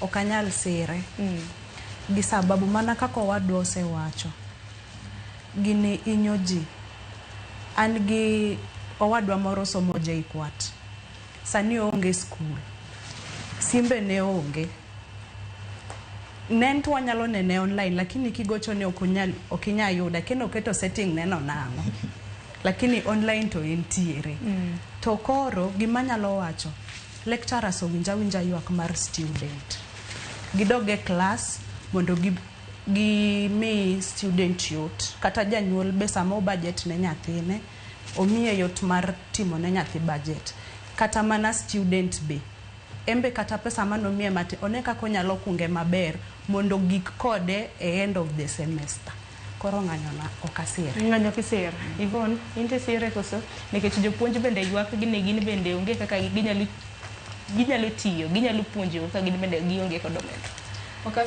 Ok anyal sire. Gi sababu mana kaka owadwa osewacho. Gini hinyo ji. An gi owadwa moro somo JKUAT. Sani oonge skul. Simbe ne onge. Nen to wanyalo nene online lakini kigochone ok onyal ok inyal yude. Akia ni oketo setting ne no nang'o. Lakini online to entiere. To koro gima anyalo wacho, lecturers owinj awinja ywak mar student. Gidog e class mondo gi gimi student yot. Kata janyuol be sama o budget ne nyathine, omiye yot mar timo ne nyathi budget. Kata mana student be, en be kata pesa manomiye matin, one kaka onyalo kunge maber mondo gik kode e end of the semester. Koro ng'anyo na ok asire. Ng'anyo ok isir. Yvonne, in to isire koso? Nikech jopuonj bende ywak gi ni gin bende onge kaka ginyalo tiyo, ginyalo puonjo ka gin bende gionge kod omenda. Ok.